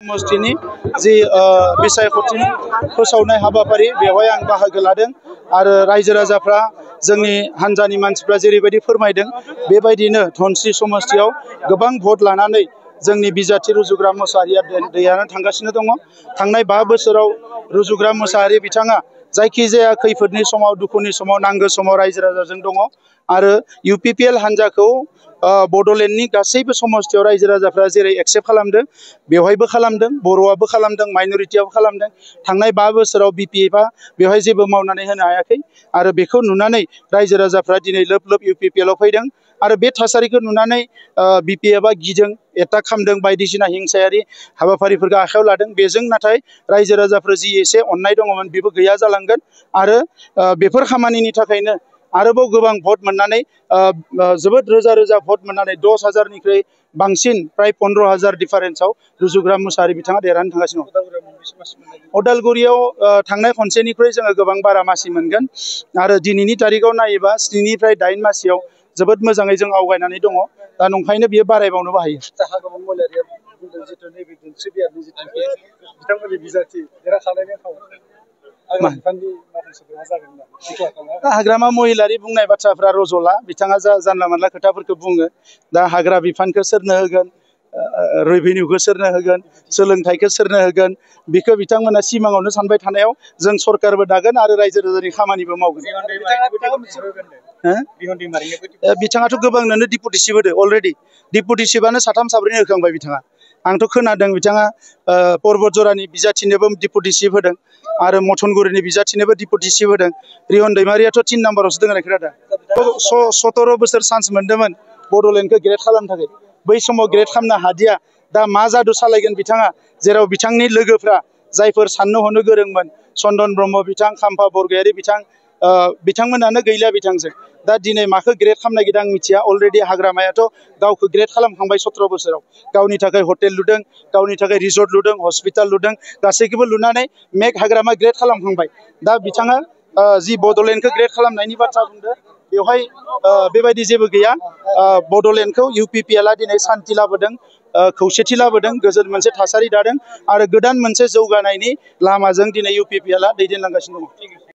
समष्टिनि जि बिसायख'थिनि फोसावनाय हाबाफारि बेवहाय आं बाहागो लादों आरो रायजो राजाफ्रा जोंनि हान्जानि मानसिफ्रा जेरैबायदि फोरमायदों बेबायदिनो धनस्रि समष्टियाव गोबां भट लानानै जोंनि बिजाथि रुजुग्रा मोसाहारिया देरहानानै थांगासिनो दङ। थांनाय 5 बोसोराव रुजुग्रा मोसाहारि बिथाङा जायखिजाया खैफोदनि समाव दुखुनि समाव नांगौ समाव रायजो राजाजों दङ आरो UPPL हान्जाखौ बड'लेण्डनि गासैबो समष्टियाव रायजो राजाफ्रा जेरै एक्सेप्ट खालामदों बेवहायबो खालामदों, बर'आबो खालामदों, माइनरिटियाबो खालामदों। थांनाय 5 बोसोराव BPFआ बेवहाय जेबो मावनानै होनो हायाखै आरो बेखौ नुनानै रायजो राजाफ्रा दिनै लोब लोब UPPLआव फैदों आरो बे थासारिखौ नुनानै BPFआ गिदों, एटाक खालामदों, बायदिसिना हिंसायारि हाबाफारिफोरखौ आखायाव लादों। बेजों नाथाय रायजो राजाफ्रा जि एसे अननाय दङमोन बेबो गैया जालांगोन आरो बेफोर खामानिनि थाखायनो आरोबाव गोबां भट मोननानै जोबोद रोजा रोजा भट मोननानै 10,000निख्रुइ बांसिन प्राय 15,000 डिफारेन्सआव रुजुग्रा मोसाहारि बिथाङा देरहानो थांगासिनो दं। उदालगुरियाव थांनाय खनसेनिख्रुइ जोङो गोबां बारा मासि मोनगोन आरो दिनैनि तारिखाव नायोबा 7 निफ्राय 8 मासियाव जोबोद मोजाङै जों आवगायनानै दङ। दा नंखायनो बियो बारायबावनोबो हायो। हाग्रामा महिलारि बुंनाय बाथ्राफ्रा रज'ला, बिथाङा जानला मोनला खोथाफोरखौ बुङो। दा हाग्रा बिफानखौ सोरनो होगोन, रेभिनिउखौ सोरनो होगोन, सोलोंथाइखौ सोरनो होगोन, बेखौ बिथांमोना सिमाङावनो सानबाय थानायाव जों सरकारबो दागोन आरो रायजो राजानि खामानिबो मावगोन। बिथाङाथ' गोबांनो डिपुटिसिप होदो अलरेडि। डिपुटिसिपआनो 3 4 होखांबाय बिथाङा। आंथ' खोनादों बिथाङा पर्बत जरानि बिजाथिनोबो डिपुटिसिप होदों आरो मथनगुरिनि बिजाथिनोबो डिपुटिसिप होदों। रिहन दैमारियाथ' 3 नाम्बारावसो दङ होननाय खोनादों। 17 बोसोर चान्स मोन्दोंमोन बड'लेण्डखौ ग्रेड खालामनो थाखाय। बै समाव ग्रेड खालामनो हादिया। दा मा जादु सालायगोन बिथाङा, जेराव बिथांनि लोगोफ्रा जायफोर साननो हनो गोरोंमोन, चन्दन ब्रह्म बिथां, खाम्फा बरगयारि बिथां, बिथांमोनानो गैला बिथांजों। दा दिनै माखौ ग्रेड खालामनो नागिरदों आं मिथिया। अलरेडि हाग्रामायाथ' गावखौ ग्रेड खालामखांबाय 17 बोसोराव। गावनि थाखाय हटेल लुदों, गावनि थाखाय रिजर्ट लुदों, हस्पिटाल लुदों, गासैखौबो लुनानै मेक हाग्रामा ग्रेड खालामखांबाय। दा बिथाङा जि बड'लेण्डखौ ग्रेड खालामनायनि बाथ्रा बुंदों बेवहाय बेबायदि जेबो गैया। बड'लेण्डखौ UPPLआ दिनै सान्थि लाबोदों, खौसेथि लाबोदों, गोजोन मोनसे थासारि दादों आरो गोदान मोनसे जौगानायनि लामाजों दिनै UPPLआ दैदेनलांगासिनो दङ।